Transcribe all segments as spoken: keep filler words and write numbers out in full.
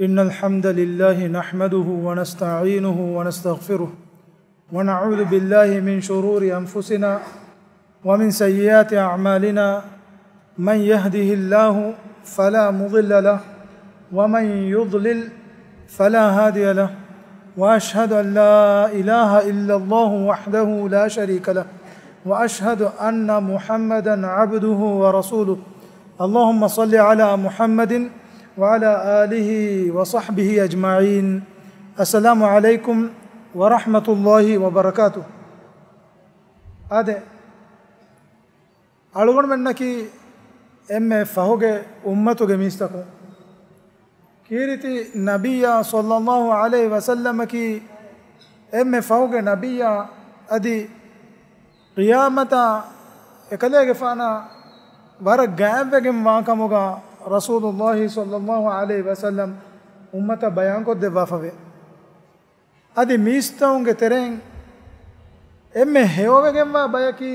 إن الحمد لله نحمده ونستعينه ونستغفره، ونعوذ بالله من شرور أنفسنا ومن سيئات أعمالنا، من يهده الله فلا مضل له، ومن يضلل فلا هادي له، وأشهد أن لا إله إلا الله وحده لا شريك له، وأشهد أن محمدا عبده ورسوله. اللهم صل على محمد وعلى آله وصحبه أجمعين. السلام عليكم ورحمة الله وبركاته. އާދެ، އަޅުގަނޑުމެންނަކީ އެންމެ ފަހުގެ އުއްމަތުގެ މީސްތަކުން. ކީރިތި ނަބިއްޔާ ޞައްލައްލާހު ޢަލައިހި ވަސައްލަމަކީ އެންމެ ފަހުގެ ނަބިއްޔާ. އަދި ޤިޔާމަތާ އެކަލޭގެފާނާ ވަރަށް ގާތްވެގެން ވާކަމުގަ ރަސޫލުއްލާހި ޞައްލައްލާހު ޢަލައިހި ވަސައްލަމް އުއްމަތަށް ބަޔާންކޮށްދެއްވާފަވޭ. އަދި މީސްތަކުންގެ ތެރެއިން އެންމެ ހެޔޮވެގެންވާ ބަޔަކީ،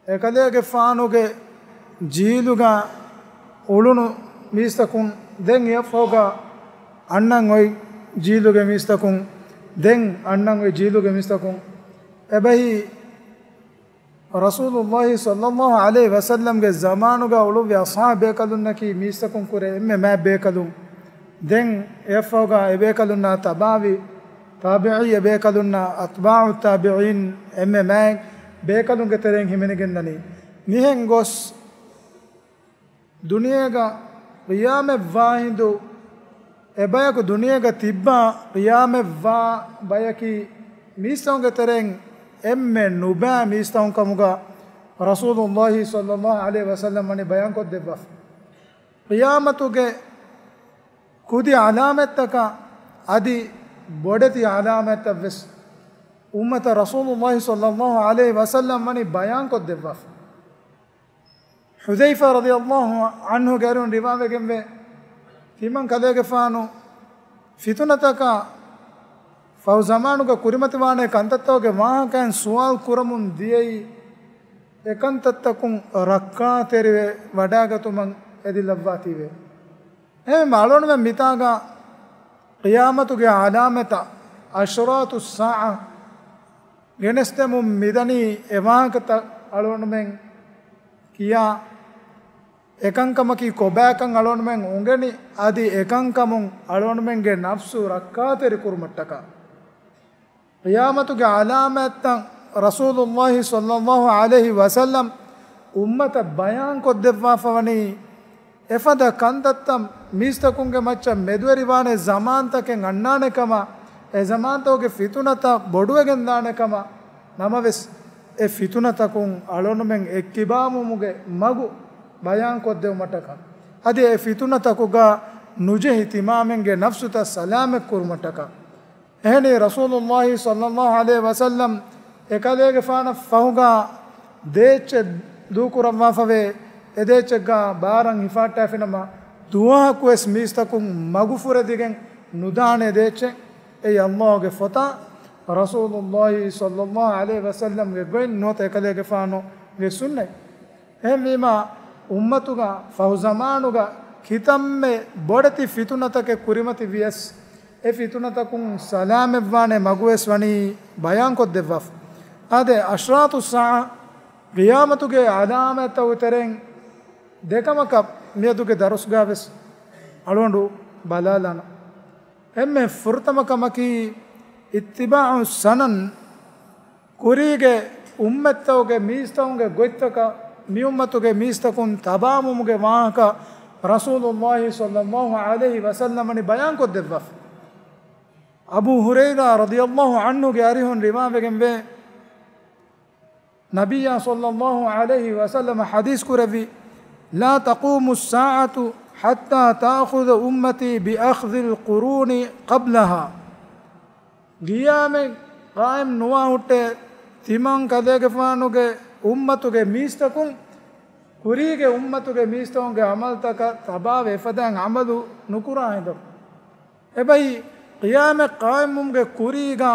އެކަލޭގެފާނުގެ ޖީލުގަ އުޅުނު މީސްތަކުން، ދެން އެއަށްފަހުގަ އަންނަން އޮތް ޖީލުގެ މީސްތަކުން، ދެން އަންނަން އޮތް ޖީލުގެ މީސްތަކުން. އެބަހީ، ރަސޫލުއްލާހި ޞައްލައްލާހު ޢަލައިހި ވަސައްލަމްގެ ޒަމާނުގަ އުޅުއްވި އަޞްޙާބު ބޭކަލުންނަކީ މީސްތަކުން ކުރެ އެންމެ މާތް ބޭކަލުން. ދެން އެއަށްފަހުގަ އެބޭކަލުންނާ ތަބާވި ތާބިޢީ އެބޭކަލުންނާ އަތްބާޢު ތާބިޢީން އެންމެ މާތް ބޭކަލުންގެ ތެރެއިން ހިމެނިގެންދަނީ. މިހެން ގޮސް ދުނިޔޭގަ ޤިޔާމަތްވާ ހިނދު، އެބަޔަކު ދުނިޔޭގަ ތިއްބާ ޤިޔާމަތްވާ ބަޔަކީ މީސްތަކުންގެ ތެރެއިން އެންމެ ނުބައި މީސްތަކުން ކަމުގަ ރަސޫލުއްލާހި ޞައްލައްލާހު ޢަލައިހި ވަސައްލަމް ވަނީ ބަޔާންކޮށްދެއްވާފަ. ޤިޔާމަތުގެ ކުދި ޢަލާމަތްތަކާ އަދި ބޮޑެތި ޢަލާމަތްތައްވެސް އުއްމަތަށް ރަސޫލުއްލާހި ޞައްލައްލާހު ޢަލައިހި ވަސައްލަމް ވަނީ ބަޔާންކޮށްދެއްވާފަ. ޙުޛައިފާ ރަޟިޔައްލާހު ޢަންހުގެ އަރިހުން ރިވާވެގެންވޭ، ތިމަން ކަލޭގެފާނު ފިތުނަތަކާ ފަހު ޒަމާނުގަ ކުރިމަތިވާނެ ކަންތައްތަކުގެ ވާހަކައިން ސުވާލު ކުރަމުން ދިޔައީ، އެކަންތައްތަކުން ރައްކާތެރިވެ ވަޑައިގަތުމަށް އެދިލައްވާތީވެ. އެހެން އަޅުގަނޑުމެން މިތާގަ ޤިޔާމަތުގެ ޢަލާމަތާ، އަޝްރާތުއްސާޢާ ގެނެސްދެމުން މިދަނީ އެ ވާހަކަތައް އަޅުގަނޑުމެން ކިޔާ އެކަންކަމަކީ ކޮބާކަން އަޅުގަނޑުމެން އުނގެނި، އަދި އެކަންކަމުން އަޅުގަނޑުމެންގެ ނަފްސު ރައްކާތެރި ކުރުމަށްޓަކާ. ޤިޔާމަތުގެ ޢަލާމާތްތައް ރަސޫލުއްލާހި ޞައްލައްލާހު ޢަލައިހި ވަސައްލަމް އުއްމަތަށް ބަޔާންކޮށްދެއްވާފަ ވަނީ، އެފަދަ ކަންތައްތައް މީސްތަކުންގެ މައްޗަށް މެދުވެރިވާނެ ޒަމާންތަކެއް އަންނާނެ ކަމަށް، އެ ޒަމާންތަކުގެ ފިތުނަތައް ބޮޑުވެގެންދާނެ ކަމަށް، ނަމަވެސް، އެ ފިތުނަތަކުން އަޅުގަނޑުމެން އެއްކިބާމުމުގެ މަގު ބަޔާންކޮށްދެވުމަށްޓަކާ، އަދި އެ ފިތުނަތަކުގަ ނުޖެހި ތިމާމެންގެ ނަފްސުތައް ސަލާމަތްކުރުމަށްޓަކާ. އެހެނީ، ރަސޫލުއްލާހި ޞައްލައްލާހު ޢަލައިހި ވަސައްލަމް އެކަލޭގެފާނަށް ފަހުގަ ދޭއްޗެއް ދޫކުރައްވާފަވޭ، އެ ދޭއްޗެއްގަ ބާރަށް ހިފާއްޓާފިނަމަ، ދުވަހަކުވެސް މީސްތަކުން މަގުފުރެދިގެން ނުދާނެ ދޭއްޗެއް. އެއީ ﷲ ގެ ފޮތާ، ރަސޫލުއްލާހި ޞައްލައްލާހު ޢަލައިހި ވަސައްލަމްގެ ގޮތް ނުވަތަ އެކަލޭގެފާނުގެ ސުންނަތް. އެހެންވީމާ، އުއްމަތުގަ ފަހު ޒަމާނުގަ ކިތަންމެ ބޮޑެތި ފިތުނަތަކެއް ކުރިމަތި ވިޔަސް، އެ ފިތުނަތަކުން ސަލާމަތްވާނެ މަގުވެސް ވަނީ ބަޔާންކޮށްދެއްވާފަ. އާދެ، އަޝްރާތުއްސާޢާ، ޤިޔާމަތުގެ ޢަލާމާތްތަކުގެ ތެރެއިން ދެކަމަކަށް މިއަދުގެ ދަރުސްގަވެސް އަޅުގަނޑު ބަލާލާނަން. އެންމެ ފުރަތަމަ ކަމަކީ، އިއްތިބާޢު ސަނަން، ކުރީގެ އުއްމަތްތަކުގެ މީސްތަކުންގެ ގޮތްތަކަށް، މި އުއްމަތުގެ މީސްތަކުން ތަބާވުމުގެ ވާހަކަ ރަސޫލުއްލާހި ޞައްލައްލާހު ޢަލައިހި ވަސައްލަމް ވަނީ ބަޔާންކޮށްދެއްވާފަ. އަބޫ ހުރައިރާ ރަޟިޔައްލާހު ޢަންހުގެ އަރިހުން ރިވާވެގެންވޭ، ނަބިއްޔާ ޞައްލައްލާހު ޢަލައިހި ވަސައްލަމަ ޙަދީޘް ކުރެއްވި، لا تقوم الساعة حتى تأخذ أمتي بأخذ القرون قبلها. ޤިޔާމަތް ޤާއިމް ނުވާ ހުއްޓޭ، ތިމަން ކަލޭގެފާނުގެ އުއްމަތުގެ މީސްތަކުން ކުރީގެ އުއްމަތުގެ މީސްތަކުންގެ ޢަމަލުތަކަށް ތަބާވެ އެފަދައިން ޢަމަލު ނުކުރާ ހިނދު. އެބައި، ޤިޔާމަތް ޤާއިމްވުމުގެ ކުރީގަ،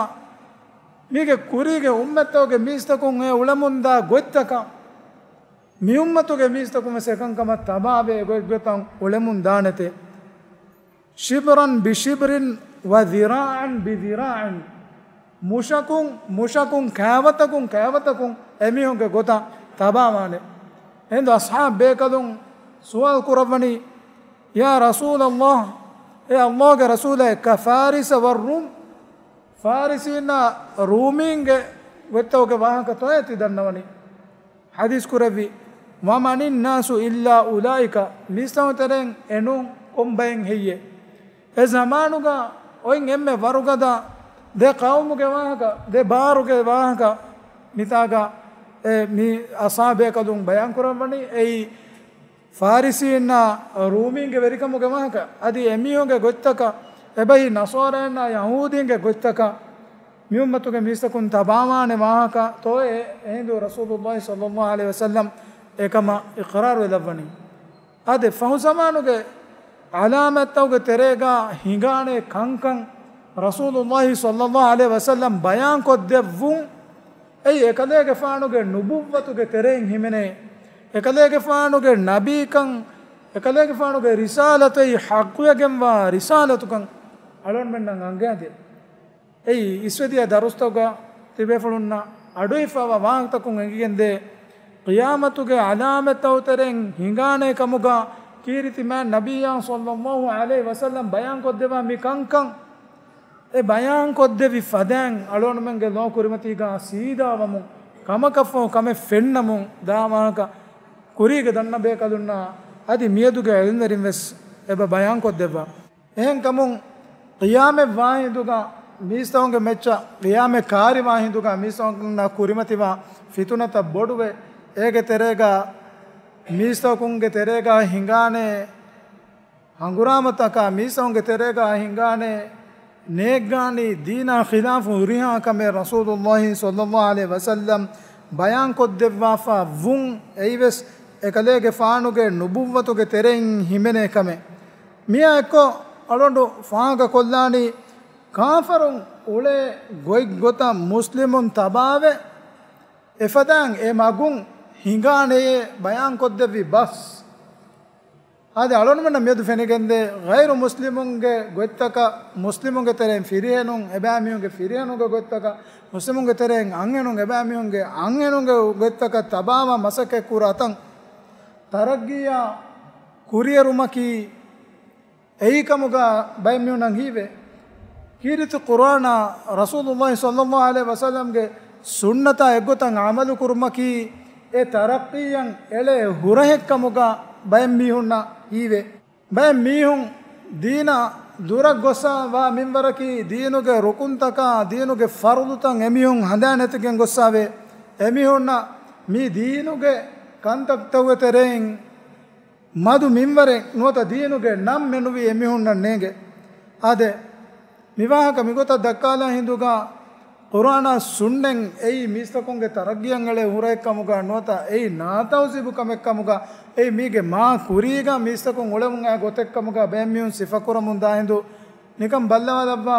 މީގެ ކުރީގެ އުއްމަތްތަކުގެ މީސްތަކުން އެ އުޅެމުންދާ ގޮތްތަކަށް، މި އުއްމަތުގެ މީސްތަކުން ވެސް އެކަންކަމަށް ތަބާވެ އެ ގޮތްގޮތަށް އުޅެމުން ދާނެތޭ. شبرا بشبر وذراعا بذراع. މުށަކުން މުށަކުން، ކާވަތަކުން ކާވަތަކުން އެމީހުންގެ ގޮތަށް ތަބާވާނެ. އެހިނދު އަޞްޙާބު ބޭކަލުން ސުވާލު ކުރައްވަނީ، يا رسول الله، އޭ ﷲގެ ރަސޫލޭ، كفارس والروم، ފާރިސީންނާ ރޫމީންގެ ގޮތްތަކުގެ ވާހަކަ ތޯއޭ ތި ދަންނަވަނީ؟ ޙަދީޘް ކުރެއްވި، ومن الناس إلا أولئك، މީސްތަކުން ތެރެއިން އެނޫން ކޮން ބައެއް ހެއްޔޭ؟ އެ ޒަމާނުގަ އޮތް އެންމެ ވަރުގަދަ ދެ ޤައުމުގެ ވާހަކަ، ދެ ބާރުގެ ވާހަކަ މިތާގަ އެ މި އަޞްޙާބޭކަލުން ބަޔާން ކުރައްވަނީ އެއީ ފާރިސީންނާ ރޫމީންގެ ވެރިކަމުގެ ވާހަކަ. އަދި އެމީހުންގެ ގޮތްތަކަށް، އެބަހީ ނަޞާރާއިންނާ ޔަހޫދީންގެ ގޮތްތަކަށް މި އުއްމަތުގެ މީސްތަކުން ތަބާވާނެ ވާހަކަ ތޯއޭ؟ އެހިނދު ރަސޫލުﷲ ޞައްލަﷲ ޢަލައިހި ވަސައްލަމް އެކަމަށް އިޤްރާރު ވެލައްވަނީ. އާދެ، ފަހު ޒަމާނުގެ ޢަލާމަތްތަކުގެ ތެރޭގަ ހިނގާނެ ކަންކަން ރަސޫލުﷲ ޞައްލަﷲ ޢަލައިހި ވަސައްލަމް ބަޔާން ކޮށްދެއްވުން، އެއީ އެކަލޭގެފާނުގެ ނުބުއްވަތުގެ ތެރެއިން ހިމެނޭ، އެކަލޭގެފާނުގެ ނަބީކަން، އެކަލޭގެފާނުގެ ރިސާލަތު، އެއީ ޙައްޤުވެގެންވާ ރިސާލަތުކަން އަޅުގަނޑުމެންނަށް އަންގައިދޭ. އެއީ އިސްވެދިޔަ ދަރުސްތަކުގަ ތިބޭފުޅުންނަށް އަޑުއިވިފައިވާ ވާހަކަތަކުން އެނގިގެންދޭ، ޤިޔާމަތުގެ ޢަލާމަތްތައް ތެރެއިން ހިނގާނޭ ކަމުގަ ކީރިތި މާތް ނަބިއްޔާ ޞައްލަﷲ ޢަލައިހި ވަސައްލަމް ބަޔާންކޮށްދެއްވާ މި ކަންކަން، އެ ބަޔާންކޮށްދެއްވި ފަދައިން އަޅުގަނޑުމެންގެ ލޯ ކުރިމަތީގަ ސީދާވަމުން، ކަމަކަށްފަހު ކަމެއް ފެންނަމުން ދާ ވާހަކަ ކުރީގެ ދަންނަ ބޭކަލުންނާ އަދި މިއަދުގެ ޢިލްމުވެރިން ވެސް އެބަ ބަޔާންކޮށްދެއްވާ. އެހެންކަމުން، ޤިޔާމަތް ވާހިނދުގަ މީސްތަކުންގެ މެއްޗަށް، ޤިޔާމަތް ކާރި ވާހިނދުގަ މީސްތަކުންނަށް ކުރިމަތިވާ ފިތުނަތައް ބޮޑުވެ، އޭގެ ތެރޭގަ މީސްތަކުންގެ ތެރޭގަ ހިނގާނެ ހަނގުރާމަތަކާ، މީސްތަކުންގެ ތެރޭގަ ހިނގާނެ ނޭއްގާނީ ދީނާ ޚިލާފު ހުރިހާ ކަމެއް ރަސޫލުﷲ ޞައްލަﷲ ޢަލައިހި ވަސައްލަމް ބަޔާންކޮށްދެއްވާފަ ވުން، އެއީވެސް އެކަލޭގެފާނުގެ ނުބުއްވަތުގެ ތެރެއިން ހިމެނޭ ކަމެއް. މިއާ އެއްކޮށް އަޅުގަނޑު ފާހަގަކޮށްލާނީ، ކާފަރުން އުޅޭ ގޮތްގޮތަށް މުސްލިމުން ތަބާވެ، އެފަދައިން އެ މަގުން ހިނގާނެޔޭ ބަޔާންކޮށްދެއްވި ބަސް. އާދެ، އަޅުގަނޑުމެންނަށް މިއަދު ފެނިގެންދޭ، ޣައިރު މުސްލިމުންގެ ގޮތްތަކަށް މުސްލިމުންގެ ތެރެއިން ފިރިހެނުން، އެބައިމީހުންގެ ފިރިހެނުންގެ ގޮތްތަކަށް މުސްލިމުންގެ ތެރެއިން އަންހެނުން، އެބައިމީހުންގެ އަންހެނުންގެ ގޮތްތަކަށް ތަބާވާ މަސައްކަތް ކުރާ ތަން ތަރައްގީއާ ކުރިއެރުމަކީ އެއީ ކަމުގަ ބައެއް މީހުންނަށް ހީވޭ. ކީރިތި ޤުރްއާނާ ރަސޫލުﷲ ޞައްލަﷲ ޢަލައިހި ވަސައްލަމްގެ ސުންނަތާ އެއްގޮތަށް ޢަމަލު ކުރުމަކީ އެ ތަރައްޤީއަށް އެޅޭ ހުރަހެއް ކަމުގަ ބައެއް މީހުންނަށް ހީވޭ. ބައެއް މީހުން ދީނާ ދުރަށް ގޮސްސާ ވާ މިންވަރަކީ ދީނުގެ ރުކުންތަކާ ދީނުގެ ފަރުޟުތައް އެމީހުން ހަނދާން ނެތިގެން ގޮއްސާވޭ. އެމީހުންނަށް މި ދީނުގެ ކަންތައްތަކުގެ ތެރެއިން މަދު މިންވަރެއް ނުވަތަ ދީނުގެ ނަން މެނުވީ އެމީހުންނަށް ނޭނގެ. އާދެ، މިވާހަކަ މިގޮތަށް ދައްކާލާ ހިނދުގަ ޤުރްއާނާ ސުންނަތް އެއީ މީސްތަކުންގެ ތަރައްގީއަށް އެޅޭ ހުރަހެއް ކަމުގަ ނުވަތަ އެއީ ނާތައުޒީބު ކަމެއް ކަމުގަ، އެއީ މީގެ މާ ކުރީގަ މީސްތަކުން އުޅެމުން އައި ގޮތެއް ކަމުގަ ބައެއް މީހުން ސިފަކުރަމުން ދާ ހިނދު ނިކަން ބައްލަވާލައްވާ.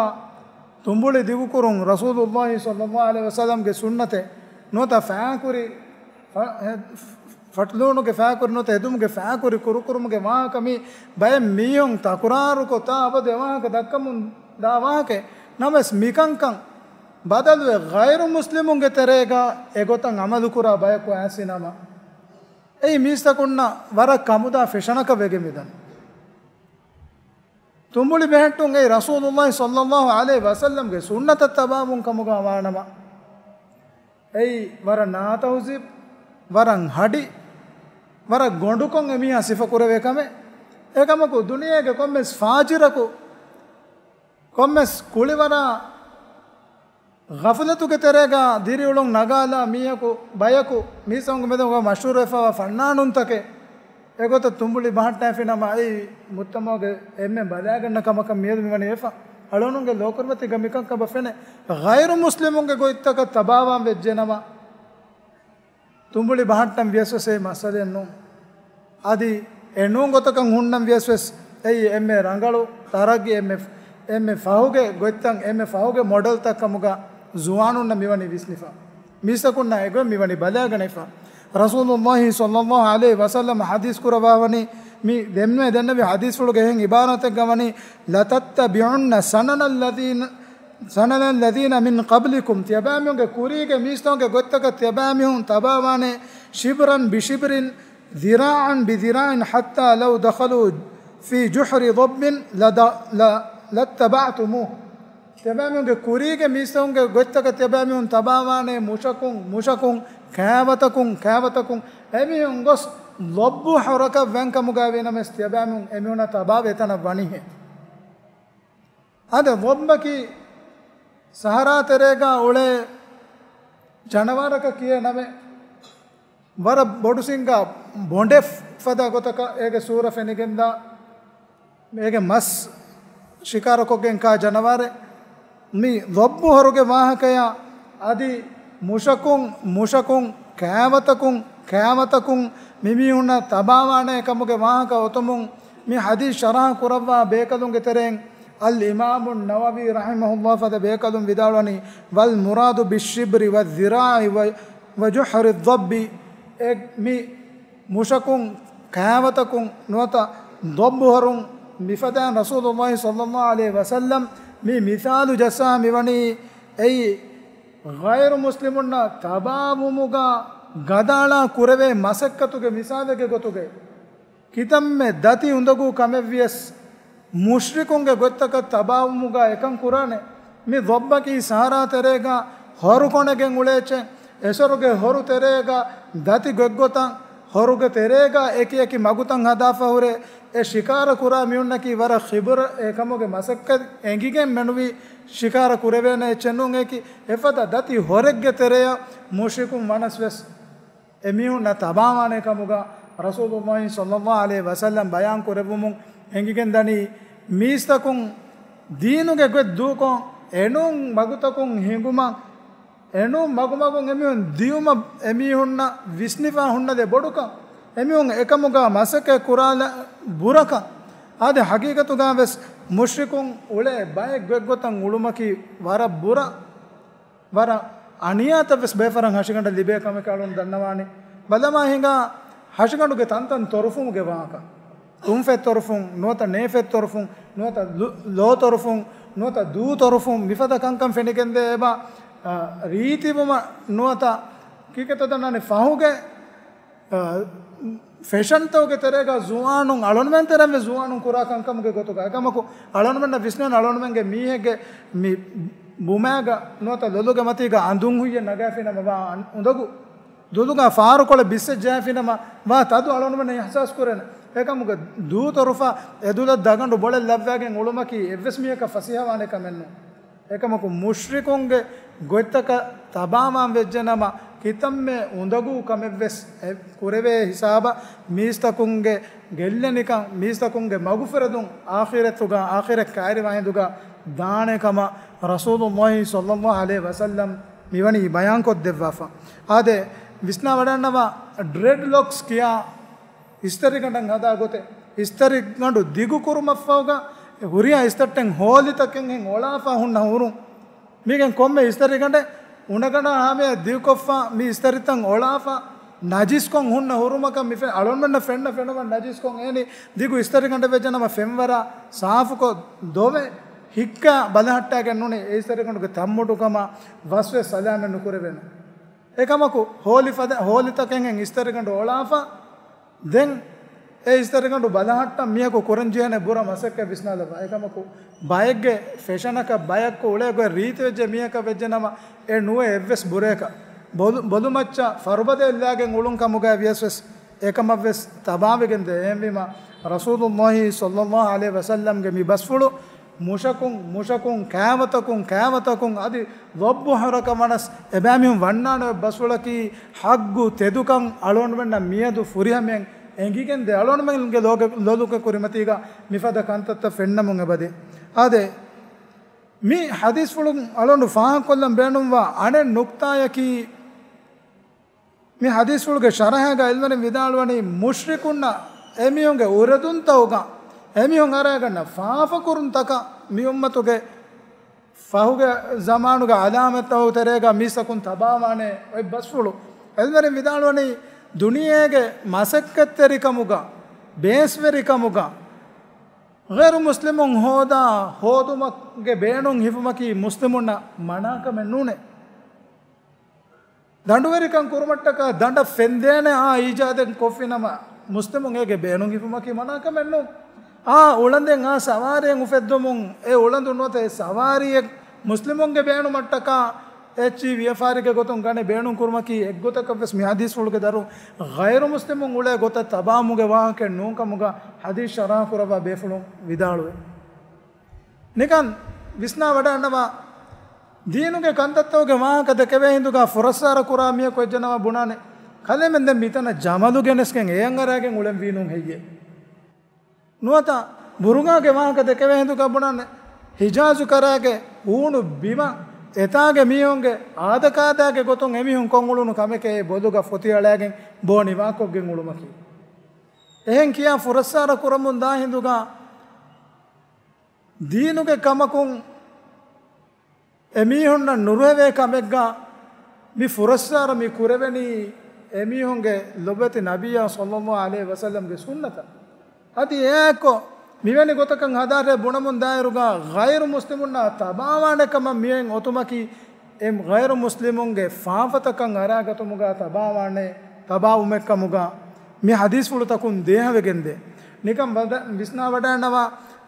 ތުނބުޅި ދިގުކުރުން ރަސޫލުﷲ ޞައްލަﷲ ޢަލައިހި ވަސައްލަމްގެ ސުންނަތެއް ނުވަތަ ފާކުރި ފަ-، އެ، ފަޓްލޫނުގެ ފާކުރި ނުވަތަ ހެދުމުގެ ފާކުރި ކުރުކުރުމުގެ ވާހަކަ މީ ބައެއް މީހުން ތަކުރާރުކޮށް ތާ އަބަދު އެ ވާހަކަ ދައްކަމުން ދާ ވާހަކައެއް. ނަމަވެސް މިކަންކަން ބަދަލުވެ ޣައިރު މުސްލިމުންގެ ތެރޭގަ އެގޮތަށް ޢަމަލުކުރާ ބަޔަކު އައިސް ނަމަ، އެއީ މީސްތަކުންނަށް ވަރަށް ކަމުދާ ފެށަނަކަށް ވެގެން މިދަނީ. ތުނބުޅި ބެހެއްޓުން އެއީ ރަސޫލުﷲ ޞައްލަﷲ ޢަލައިހި ވަސައްލަމްގެ ސުންނަތަށް ތަބާވުން ކަމުގަ ވާނަމަ، އެއީ ވަރަށް ނާތައުޒީބު، ވަރަށް ހަޑި، ވަރަށް ގޮނޑުކޮށް އެމީހާ ސިފަކުރެވޭ ކަމެއް. އެކަމަކު، ދުނިޔޭގެ ކޮންމެސް ފާޖިރަކު، ކޮންމެސް ކުޅިވަރާ ޣަފުލަތުގެ ތެރޭގަ ދިރިއުޅުން ނަގާލާ މީހަކު، ބަޔަކު، މީސްތަކުންގެ މެދުގަ މަޝްހޫރުވެފައިވާ ފަންނާނުންތަކެއް އެގޮތަށް ތުނބުޅި ބަހައްޓާފިނަމަ، އެއީ މުޖްތަމަޢުގެ އެންމެ ބަލައިގަންނަ ކަމަކަށް މިއަދު މިވަނީ ވެފަ. އަޅުގަނޑުގެ ލޯކުރިމަތީގަ މިކަންކަން އެބަ ފެނޭ. ޣައިރު މުސްލިމުންގެ ގޮތްތަކަށް ތަބާވާން ވެއްޖެނަމަ، ތުނބުޅި ބަހައްޓަން ވިޔަސްވެސް އެއީ މައްސަލައެއް ނޫން. އަދި އެ ނޫން ގޮތަކަށް ހުންނަން ވިޔަސްވެސް އެއީ އެންމެ ރަނގަޅު ތަރައްގީ، އެންމެ، އެންމެ ފަހުގެ ގޮތްތައް، އެންމެ ފަހުގެ މޮޑެލްތައް ކަމުގަ ޒުވާނުންނަށް މިވަނީ ވިސްނިފަ. މީސްތަކުންނަށް އެގޮތް މިވަނީ ބަލައިގަނެފަ. ރަސޫލުﷲ ޞައްލަﷲ ޢަލައިހި ވަސައްލަމަ ޙަދީޘް ކުރައްވާވަނީ، މި ދެންމެ ދެންނެވި ޙަދީޘްފުޅުގެ އެހެން ޢިބާރާތެއްގަ ވަނީ، لَتَتَّبِعُنَّ سَنَنَ الَّذِينَ، سَنَنَ الَّذِينَ مِنْ قَبْلِكُمْ، ތިޔަބައިމީހުންގެ ކުރީގެ މީސްތަކުންގެ ގޮތްތަކަށް ތިޔަބައިމީހުން ތަބާވާނެ، شِبْرًا بِشِبْرٍ، ذِرَاعًا بِذِرَاعٍ، حَتَّى لَوْ دَخَلُوا فِي جُحْرِ ضَبٍّ لَدَ، لَ، لَاتَّبَعْتُمُوهُ. ތިޔަބައިމީހުންގެ ކުރީގެ މީސްތަކުންގެ ގޮތްތަކަށް ތިޔަބައިމީހުން ތަބާވާނެ، މުށަކުން، މުށަކުން، ކާވަތަކުން، ކާވަތަކުން، އެމީހުން ގޮސް ޟައްބު ހޮރަކަށް ވެންކަމުގައި ވީނަމަވެސް ތިޔަބައިމީހުން އެމީހުންނަށް ތަބާވެ އެތަނަށް ވަނީހޭ. އާދެ، ޟައްބަކީ ސަހަރާ ތެރޭގަ އުޅޭ ޖަނަވާރަކަށް ކިޔޭ ނަމެއް. ވަރަށް ބޮޑު ސިނގާ ބޮނޑެއް ފަދަ ގޮތަކަށް އޭގެ ސޫރަ ފެނިގެންދާ، އޭގެ މަސް ޝިކާރަކޮށްގެން ކާ ޖަނަވާރެއް. މި ޟައްބު ހޮރުގެ ވާހަކަޔާ އަދި މުށަކުން، މުށަކުން، ކާވަތަކުން، ކާވަތަކުން މިމީހުންނަށް ތަބާވާނޭ ކަމުގެ ވާހަކަ އޮތުމުން މި ޙަދީޘް ޝަރަޙަ ކުރައްވާ ބޭކަލުންގެ ތެރެއިން އަލްއިމާމު ނަވަވީ ރަޙިމަހުﷲ ފަދަ ބޭކަލުން ވިދާޅުވަނީ، والمراد بالشبر والذراع و، وجحر الضب، އެ މި މުށަކުން، ކާވަތަކުން ނުވަތަ ޟައްބު ހޮރުން މިފަދައިން ރަސޫލުﷲ ޞައްލަﷲ ޢަލައިހި ވަސައްލަމް މި މިސާލު ޖައްސާ މިވަނީ އެއީ ޣައިރު މުސްލިމުންނަށް ތަބާވުމުގަ ގަދައަޅާ ކުރެވޭ މަސައްކަތުގެ މިސާލެއްގެ ގޮތުގައި. ކިތަންމެ ދަތި އުނދަގޫ ކަމެއްވިޔަސް މުޝްރިކުންގެ ގޮތްތަކަށް ތަބާވުމުގަ އެކަން ކުރާނެ. މި ޟައްބަކީ ސަހަރާ ތެރޭގަ ހޮރު ކޮނެގެން އުޅޭ އެއްޗެއް، އެސޮރުގެ ހޮރު ތެރޭގަ ދަތި ގޮތްގޮތަށް، ހޮރުގެ ތެރޭގަ އެކި އެކި މަގުތައް ހަދާފަ ހުރޭ. އެ ޝިކާރަ ކުރާ މީހުންނަކީ ވަރަށް ޚިބުރަ އެކަމުގެ މަސައްކަތް އެނގިގެން މެނުވީ ޝިކާރަ ކުރެވޭނެ އެއްޗެއް ނޫން. އެކި އެފަދަ ދަތި ހޮރެއްގެ ތެރެއަށް މުޝްރިކުން ވަނަސް ވެސް އެމީހުންނަށް ތަބާވާނެ ކަމުގަ ރަސޫލުﷲ ޞައްލަﷲ ޢަލައިހި ވަސައްލަމް ބަޔާން ކުރެއްވުމުން އެނގިގެން ދަނީ، މީސްތަކުން ދީނުގެ ގޮތް ދޫކޮށް، އެނޫން މަގުތަކުން ހިނގުމަށް، އެނޫން މަގުމަގުން އެމީހުން ދިއުމަށް އެމީހުންނަށް ވިސްނިފަ ހުންނަ ދެ ބޮޑުކަން، އެމީހުން އެކަމުގަ މަސައްކަތް ކުރާލަ ބުރަކަން. އާދެ، ހަގީގަތުގަ ވެސް މުޝްރިކުން އުޅޭ ބައެއް ގޮތްގޮތަށް އުޅުމަކީ ވަރަށް ބުރަ، ވަރަށް އަނިޔާތައް ވެސް ބޭފަރަށް ހަށިގަނޑަށް ލިބޭ ކަމެކޭ އަޅުން ދަންނަވާނީ. ބަލަމާ ހިނގާ ހަށިގަނޑުގެ ތަންތަން ތޮރުފުމުގެ ވާހަކަ. ތުންފަތް ތޮރުފުން، ނުވަތަ ނޭފަތް ތޮރުފުން، ނުވަތަ ލު-، ލޯ ތޮރުފުން، ނުވަތަ ދޫ ތޮރުފުން، މިފަދަ ކަންކަން ފެނިގެންދޭ އެބަ، އާ، ރީތިވުމަށް ނުވަތަ ކީކޭތަ ދަންނާނީ ފަހުގެ، އާ، ފެޝަންތަކުގެ ތެރޭގަ ޒުވާނުން އަޅުންމެން ތެރެއިން ވެސް ޒުވާނުން ކުރާ ކަންކަމުގެ ގޮތުގަ. އެކަމަކު އަޅުންމެންނަށް ވިސްނޭނެ އަޅުންމެންގެ މީހެއްގެ މި ބުމާގަ ނުވަތަ ލޮލުގެ މަތީގަ އަނދުން ހުއްޔަށް ނަގާފިނަމަ ވާ އަން-، އުނދަގޫ، ދުލުގަ ފާރުކޮޅެއް ބިއްސަށް ޖަހާފިނަމަ ވާ ތަދު އަޅުންމެންނަށް އިޙްސާސް ކުރޭނެ. އެކަމުގަ ދޫ ތޮރުފަ އެ ދުލަށް ދަގަނޑު ބޮޅެއް ލައްވާގެން އުޅުމަކީ އެއްވެސް މީހަކަށް ފަސޭހަވާނެ ކަމެއް ނޫން. އެކަމަކު މުޝްރިކުންގެ ގޮތްތަކަށް ތަބާވާން ވެއްޖެނަމަ، ކިތަންމެ އުނދަގޫ ކަމެއްވެސް އެ ކުރެވޭ ހިސާބަށް މީސްތަކުންގެ ގެއްލެނިކަން، މީސްތަކުންގެ މަގުފުރެދުން އާޚިރަތުގަ، އާޚިރަތް ކައިރިވާ ހިނދުގަ ދާނެ ކަމަށް ރަސޫލުﷲ ޞައްލަﷲ ޢަލައިހި ވަސައްލަމް މިވަނީ ބަޔާންކޮށްދެއްވާފަ. އާދެ، ވިސްނާވަޑަންނަވާ ޑްރެޑް ލޮކްސް ކިޔާ އިސްތަށިގަނޑަށް ހަދާ ގޮތެއް، އިސްތަށިގަނޑު ދިގު ކުރުމަށްފަހުގަ ހުރިހާ އިސްތައްޓެއް ހޯލިތަކެއްހެން އޮޅާފަ ހުންނަ ހުރުން. މީގެން ކޮންމެ އިސްތަށިގަނޑެއް އުނަގަނޑާ ހާމަޔަށް ދިގުކޮށްފަ މި އިސްތަށިތައް އޮޅާފަ ނަޖިސްކޮށް ހުންނަ ހުރުމަކަށް މި ފެން-، އަޅުންމެންނަށް ފެންނަ ފެނުމަށް ނަޖިސްކޮށް އެހެނީ ދިގު އިސްތަށިގަނޑެއް ވެއްޖެނަމަ ފެންވަރާ ސާފުކޮށް ދޮވެ ހިއްކާ ބަލަހައްޓާގެން ނޫނީ އެ އިސްތަށިގަނޑުގެ ތައްމުޓުކަމަށް ވަސްވެސް ސަލާމަތް ނުކުރެވޭނެ. އެކަމަކު ހޯލި ފަދަ-، ހޯލިތަކެއްހެން އިސްތަށިގަނޑު އޮޅާފަ ދެން އެ އިސްތަށިގަނޑު ބަލަހައްޓަން މީހަކު ކުރަންޖެހޭނެ ބުރަ މަސައްކަތް ވިސްނާލައްވާ. އެކަމަކު ބައެއްގެ ފެޝަނަކަށް ބަޔަކު އުޅޭ ގޮތް ރީތިވެއްޖެ މީހަކަށް ވެއްޖެނަމަ އެ ނުވޭ އެއްވެސް ބުރައަކަށް. ބޮލު-، ބޮލުމައްޗަށް ފަރުބަދައެއްލާގެން އުޅުން ކަމުގައި ވިޔަސް ވެސް އެކަމަށްވެސް ތަބާވެގެންދޭ. އެހެންވީމަ، ރަސޫލުﷲ ޞައްލަﷲ ޢަލައިހި ވަސައްލަމްގެ މި ބަސްފުޅު މުށަކުން، މުށަކުން، ކާވަތަކުން، ކާވަތަކުން އަދި ލޮއްބު ހޮރަކަށް ވަނަސް އެބައިމީހުން ވަންނާނެ ބަސްފުޅަކީ ޙައްގު ތެދުކަން އަޅުގަނޑުމެންނަށް މިއަދު ފުރިހަމައިން އެނގިގެންދޭ. އަޅުގަނޑުމެންގެ ލޯގެ-، ލޮލުގެ ކުރިމަތީގަ މިފަދަ ކަންތައްތައް ފެންނަމުން އެބަދޭ. އާދެ، މި ޙަދީޘްފުޅުން އަޅުގަނޑު ފާހަގަކޮށްލަން ބޭނުންވާ އަނެއް ނުކްތާޔަކީ، މި ޙަދީޘްފުޅުގެ ޝަރަޙައިގަ ޢިލްމުވެރިން ވިދާޅުވަނީ، މުޝްރިކުންނަށް އެމީހުންގެ އުރެދުންތަކުގަ އެމީހުން އަރައިގަންނަ ފާފަކުރުންތަކަށް މި އުއްމަތުގެ ފަހުގެ ޒަމާނުގެ ޢަލާމަތްތަކުގެ ތެރޭގަ މީސްތަކުން ތަބާވާނެ އޮތް ބަސްފުޅު. ޢިލްމުވެރިން ވިދާޅުވަނީ، ދުނިޔޭގެ މަސައްކަތްތެރިކަމުގަ ބޭސްވެރިކަމުގަ ޣައިރު މުސްލިމުން ހޯދާ ހޯދުމުގެ ބޭނުން ހިފުމަކީ މުސްލިމުންނަށް މަނާކަމެއް ނޫނޭ. ދަނޑުވެރިކަން ކުރުމަށްޓަކާ ދަނޑަށް ފެންދޭނެ އާ އީޖާދެއް ކޮށްފިނަމަ، މުސްލިމުން އޭގެ ބޭނުން ހިފުމަކީ މަނާކަމެއް ނޫން. އާ އުޅަނދެއް އާ ސަވާރިއެއް އުފެއްދުމުން، އެ އުޅަނދު ނުވަތަ އެ ސަވާރީއެއް މުސްލިމުންގެ ބޭނުމަށްޓަކާ އެއްޗިހި ވިޔަފާރިގެ ގޮތުން ގަނެ ބޭނުން ކުރުމަކީ އެއްގޮތަކަށް ވެސް މި ޙަދީޘްފުޅުގެ ދަރުން ޣައިރު މުސްލިމުން އުޅޭ ގޮތަށް ތަބާވުމުގެ ވާހަކައެއް ނޫންކަމުގަ ޙަދީޘް ޝަރަޙަ ކުރައްވާ ބޭފުޅުން ވިދާޅުވޭ. ނިކަން ވިސްނާ ވަޑައިގަންނަވާ، ދީނުގެ ކަންތައްތަކުގެ ވާހަކަ ދެކެވޭ ހިނދުގަ ފުރައްސާރަ ކުރާ މީހަކު އެއްޖެނަވާ ބުނާނެ، ކަލޭމެން ދެން މިތަނަށް ޖަމަލު ގެނެސްގެން އެޔަށް އަރާގެން އުޅެން ވީނުން ހެއްޔޭ؟ ނުވަތަ ބުރުގާގެ ވާހަކަ ދެކެވޭ ހިނދުގަ ބުނާނެ، ހިޖާޒު ކަރާގެ ހޫނު ބިމަށް އެތާގެ މީހުންގެ އާދަކާދައިގެ ގޮތުން އެމީހުން ކޮށް އުޅުނު ކަމެކޭ ބޮލުގަ ފޮތި އަޅާގެން ބޯ ނިވާކޮށްގެން އުޅުމަކީ. އެހެން ކިޔާ ފުރައްސާރަ ކުރަމުން ދާ ހިނދުގަ ދީނުގެ ކަމަކުން އެމީހުންނަށް ނުރުހެވޭ ކަމެއްގަ މި ފުރައްސާރަ މި ކުރެވެނީ އެމީހުންގެ ލޮބުވެތި ނަބިއްޔާ ޞައްލައްލާހު ޢަލައިހި ވަސައްލަމްގެ ސުންނަތަށް. އަދި އެއާއެއްކޮށް މިވެނި ގޮތަކަށް ހަދާށޭ ބުނަމުން ދާއިރުގަ ޣައިރު މުސްލިމުންނާ ތަބާވާނެ ކަމަށް މިއޮތް އޮތުމަކީ އެ ޣައިރު މުސްލިމުންގެ ފާފަތަކަށް އަރާގަތުމުގަ ތަބާވާނެ ތަބާވުމެއްކަމުގަ މި ޙަދީޘްފުޅުތަކުން ދޭހަވެގެންދޭ. ނިކަން ވަދަ-، ވިސްނާވަޑައިގަންނަވާ،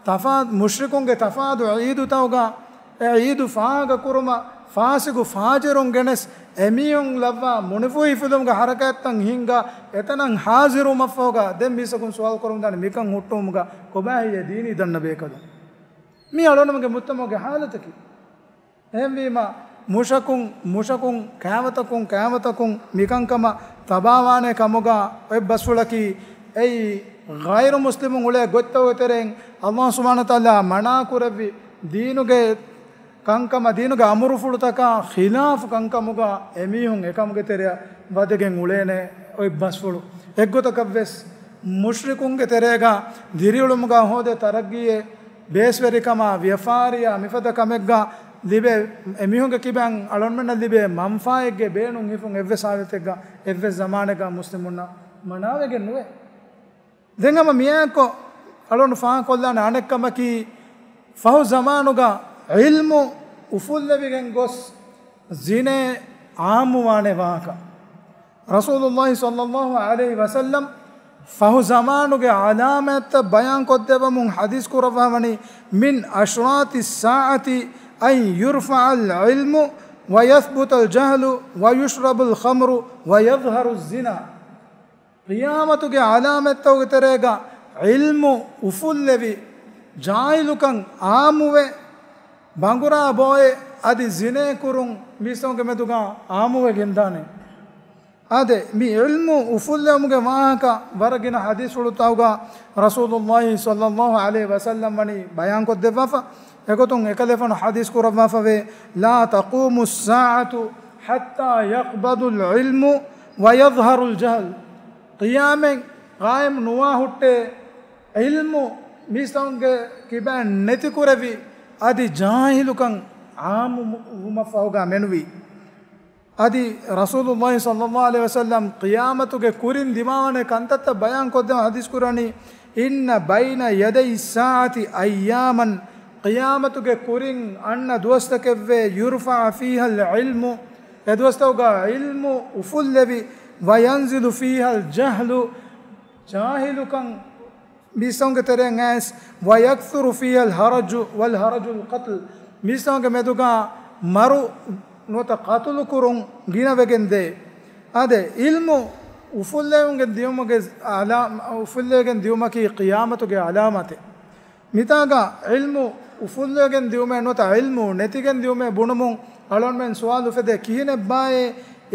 ތަފާ-، މުޝްރިކުންގެ ތަފާތު ޢީދުތަކުގަ އެ ޢީދު ފާހަގަކުރުމަށް ފާސިގު ފާޖިރުން ގެނެސް އެމީހުން ލައްވާ މުނިފޫހިފިލުމުގެ ޙަރަކާތްތައް ހިންގާ އެތަނަށް ޙާޟިރުވުމަށްފަހުގަ ދެން މީސްތަކުން ސުވާލު ކުރަމުންދާނެ މިކަން ހުއްޓުވުމުގަ ކޮބާހެއްޔޭ ދީނީ ދަންނަ ބޭކަލުން؟ މީ އަޅުގަނޑުމެންގެ މުޖްތަމަޢުގެ ޙާލަތަކީ. އެހެންވީމަ، މުށަކުން، މުށަކުން، ކާވަތަކުން، ކާވަތަކުން މިކަންކަމަށް ތަބާވާނެ ކަމުގަ އޮތް ބަސްފުޅަކީ، އެއީ ޣައިރު މުސްލިމުން އުޅޭ ގޮތްތަކުގެ ތެރެއިން ﷲ ސުބްޙާނަހޫ ވަތަޢާލާ މަނާ ކުރެއްވި ދީނުގެ ކަންކަމަށް، ދީނުގެ އަމުރުފުޅުތަކާ ޚިލާފު ކަންކަމުގަ އެމީހުން އެކަމުގެ ތެރެއަށް ވަދެގެން އުޅޭނެ އޮތް ބަސްފުޅު. އެއްގޮތަކަށްވެސް މުޝްރިކުންގެ ތެރޭގަ ދިރިއުޅުމުގަ ހޯދޭ ތަރައްގީއެއް، ބޭސްވެރިކަމާ، ވިޔަފާރިއާ މިފަދަ ކަމެއްގަ ލިބޭ، އެމީހުންގެ ކިބައިން އަޅުގަނޑުމެންނަށް ލިބޭ މަންފާއެއްގެ ބޭނުން ހިފުން އެއްވެސް ހާލަތެއްގަ، އެއްވެސް ޒަމާނެއްގަ މުސްލިމުންނަށް މަނާވެގެން ނުވޭ. ދެން ހަމަ މިއާއެއްކޮށް އަޅުގަނޑު ފާހަގަކޮށްލާނެ އަނެއް ކަމަކީ، ފަހު ޒަމާނުގަ ޢިލްމު އުފުއްލެވިގެން ގޮސް ޒިނޭ ޢާއްމުވާނެ ވާހަކަ. ރަސޫލުﷲ ޞައްލައްލާހު ޢަލައިހި ވަސައްލަމް ފަހު ޒަމާނުގެ ޢަލާމާތްތައް ބަޔާންކޮށްދެއްވަމުން ޙަދީޘް ކުރައްވާވަނީ، من أشراط الساعة أن يرفع العلم ويثبت الجهل ويشرب الخمر ويظهر الزنا. ޤިޔާމަތުގެ ޢަލާމަތްތަކުގެ ތެރޭގަ ޢިލްމު އުފުއްލެވި، ޖާހިލުކަން ޢާއްމުވެ، ބަނގުރާ ބޯއެ އަދި ޒިނޭ ކުރުން މީސްތަކުންގެ މެދުގަ ޢާއްމުވެގެންދާނެ. އާދެ، މި ޢިލްމު އުފުއްލެވުމުގެ ވާހަކަ ވަރަށް ގިނަ ޙަދީޘްފުޅުތަކުގަ ރަސޫލުﷲ ޞައްލައްލާހު ޢަލައިހި ވަސައްލަމް ވަނީ ބަޔާންކޮށްދެއްވާފަ. އެގޮތުން އެކަލޭފާނު ޙަދީޘް ކުރައްވާފަވޭ، لا تقوم الساعة حتى يقبض العلم ويظهر الجهل. ޤިޔާމަތް ޤާއިމް ނުވާ ހުއްޓޭ، ޢިލްމު މީސްތަކުންގެ ކިބައިން ނެތިކުރެވި، އަދި ޖާހިލުކަން ޢާއްމުވުމަށްފަހުގަ މެނުވީ. އަދި ރަސޫލުﷲ ޞައްލައްލާހު ޢަލައިހި ވަސައްލަމް ޤިޔާމަތުގެ ކުރިން ދިމާވާނެ ކަންތައްތައް ބަޔާންކޮށްދެއްވާ ޙަދީޘް ކުރަނީ، إن بين يدي الساعة أياما، ޤިޔާމަތުގެ ކުރިން އަންނަ ދުވަސްތަކެއްވޭ، يرفع فيها العلم، އެ ދުވަސްތަކުގަ ޢިލްމު އުފުއްލެވި، وينزل فيها الجهل، ޖާހިލުކަން މީސްތަކުންގެ ތެރެއިން އައިސް، ويكثر فيها الهرج والهرج القتل، މީސްތަކުންގެ މެދުގަ މަރު ނުވަތަ ޤަތުލު ކުރުން ގިނަވެގެންދޭ. އާދެ، ޢިލްމު އުފުއްލެވިގެން ދިޔުމުގެ އަލާ-، އުފުއްލެވިގެން ދިޔުމަކީ ޤިޔާމަތުގެ ޢަލާމާތެއް. މިތާގަ ޢިލްމު އުފުއްލެވިގެން ދިޔުމޭ ނުވަތަ ޢިލްމު ނެތިގެން ދިޔުމޭ ބުނުމުން އަޅުގަނޑުމެން ސުވާލު އުފެދޭ، ކިހިނެއްބާއޭ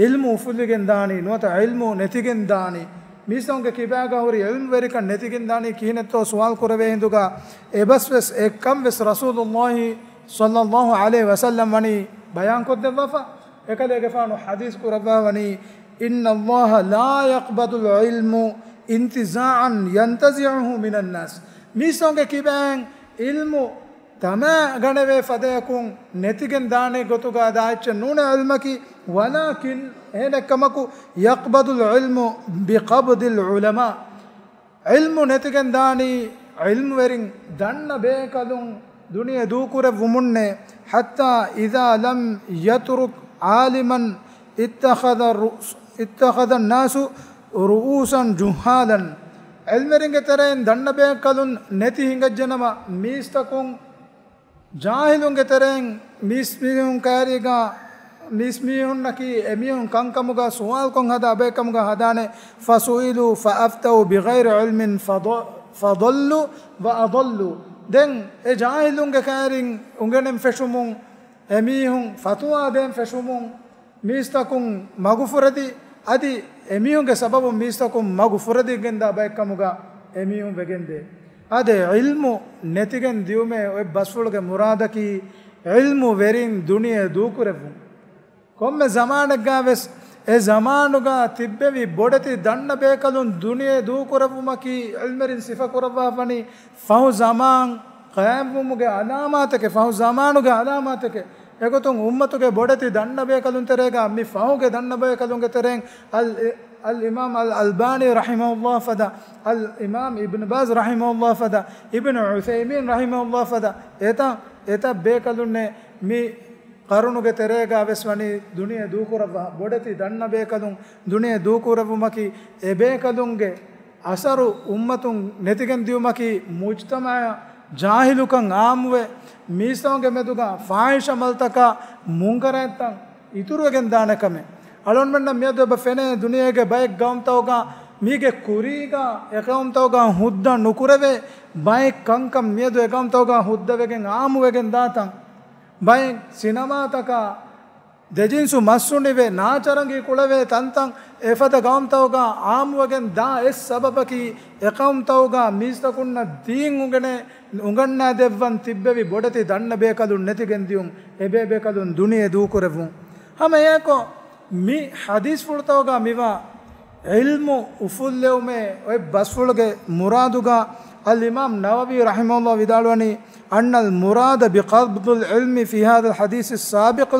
ޢިލްމު އުފުއްލިގެން ދާނީ ނުވަތަ ޢިލްމު ނެތިގެން ދާނީ؟ މީސްތަކުންގެ ކިބާގަ ހުރި ޢިލްމުވެރިކަން ނެތިގެން ދާނީ ކިހިނެއްތޯ ސުވާލު ކުރެވޭ ހިނދުގަ އެބަސްވެސް އެއްކަން ވެސް ރަސޫލުﷲ ޞައްލައްލާހު ޢަލައިހި ވަސައްލަމް ވަނީ ބަޔާންކޮށްދެއްވާފަ. އެކަލޭގެފާނު ޙަދީޘް ކުރައްވާވަނީ، إن الله لا يقبض العلم انتزاعا ينتزعه من الناس. މީސްތަކުންގެ ކިބައިން ޢިލްމު ދަމާ ގަނެވޭ ފަދަޔަކުން ނެތިގެން ދާނެ ގޮތުގަ ދާ އެއްޗެއް ނޫނޭ ޢިލްމަކީ، ولكن، އެހެނެއްކަމަކު، يقبض العلم بقبض العلماء. ޢިލްމު ނެތިގެން ދާނީ ޢިލްމުވެރިން ދަންނަ ބޭކަލުން ދުނިޔެ ދޫކުރެއްވުމުންނޭ. حتى إذا لم يترك عالما اتخذ الرؤوس، اتخذ الناس رؤوسا جهالا. ޢިލްމުވެރިންގެ ތެރެއިން ދަންނަ ބޭކަލުން ނެތި ހިނގައްޖެނަމަ، މީސްތަކުން ޖާހިލުންގެ ތެރެއިން މީސްމީހުން ކައިރީގަ، މީސްމީހުންނަކީ އެމީހުން ކަންކަމުގަ ސުވާލުކޮށް ހަދާ ބައެއްކަމުގަ ހަދާނެ. فسئلوا فأفتوا بغير علم فض-، فضلوا وأضلوا. ދެން އެ ޖާހިލުންގެ ކައިރިން އުނގެނެން ފެށުމުން، އެމީހުން ފަތުވާ ދޭން ފެށުމުން، މީސްތަކުން މަގުފުރެދި، އަދި އެމީހުންގެ ސަބަބުން މީސްތަކުން މަގު ފުރެދިގެންދާ ބައެއްކަމުގަ އެމީހުން ވެގެންދޭ. އާދެ، ޢިލްމު ނެތިގެން ދިޔުމޭ އޮތް ބަސްފުޅުގެ މުރާދަކީ ޢިލްމުވެރިން ދުނިޔެ ދޫކުރެއްވުން. ކޮންމެ ޒަމާނެއްގަ ވެސް އެ ޒަމާނުގަ ތިއްބެވި ބޮޑެތި ދަންނަ ބޭކަލުން ދުނިޔެ ދޫކުރެއްވުމަކީ ޢިލްމުވެރިން ސިފަކުރައްވާފަނީ ފަހު ޒަމާން ޤާއިމްވުމުގެ ޢަލާމާތެކެ، ފަހު ޒަމާނުގެ ޢަލާމާތެކެ. އެގޮތުން އުއްމަތުގެ ބޮޑެތި ދަންނަ ބޭކަލުން ތެރޭގަ މި ފަހުގެ ދަންނަ ބޭކަލުންގެ ތެރެއިން އަލް، އަލް އިމާމް އަލް އަލްބާނީ ރަޙިމަހުﷲ ފަދަ، އަލް އިމާމް އިބްނު ބާޒް ރަޙިމަހުﷲ ފަދަ، އިބްނު ޢުޘައިމީން ރަޙިމަހުﷲ ފަދަ، އެތައް، އެތައް ބޭކަލުންނޭ މި ޤަރުނުގެ ތެރޭގަ ވެސް ވަނީ ދުނިޔެ ދޫކުރައްވާ. ބޮޑެތި ދަންނަ ބޭކަލުން ދުނިޔެ ދޫކުރެއްވުމަކީ އެބޭކަލުންގެ އަސަރު އުއްމަތުން ނެތިގެން ދިޔުމަކީ، މުޖްތަމަޢަށް ޖާހިލުކަން ޢާއްމުވެ، މީސްތަކުންގެ މެދުގަ ފާޙިޝަ ޢަމަލުތަކާ މުންކަރާތްތައް އިތުރުވެގެން ދާނެ ކަމެއް. އަޅުގަނޑުމެންނަށް މިއަދު އެބަ ފެނޭ ދުނިޔޭގެ ބައެއް ޤައުމުތަކުގަ މީގެ ކުރީގަ އެ ޤައުމުތަކުގަ ހުއްދަ ނުކުރެވޭ ބައެއް ކަންކަން މިއަދު އެ ޤައުމުތަކުގަ ހުއްދަވެގެން ޢާއްމުވެގެން ދާތަން. ބައެއް ސިނަމާތަކާ ދެޖިންސު މައްސުނިވެ، ނާޗަރަނގީ ކުޅެވޭ ތަންތަން އެފަދަ ޤައުމުތަކުގަ ޢާއްމުވެގެން ދާ އެއް ސަބަބަކީ، އެ ޤައުމުތަކުގަ މީސްތަކުންނަށް ދީން އުނގެނޭ، އުނގަންނާދެއްވަން ތިއްބެވި ބޮޑެތި ދަންނަ ބޭކަލުން ނެތިގެން ދިޔުން، އެބޭބޭކަލުން ދުނިޔެ ދޫކުރެއްވުން. ހަމަ އެއާއެކު މި ޙަދީޘްފުޅުތަކުގަ މިވާ ޢިލްމު އުފުއްލެވުމޭ އޮތް ބަސްފުޅުގެ މުރާދުގަ އަލްއިމާމް ނަވަވީ ރަޙިމަހުﷲ ވިދާޅުވަނީ، أن المراد بقبض العلم في هذا الحديث السابق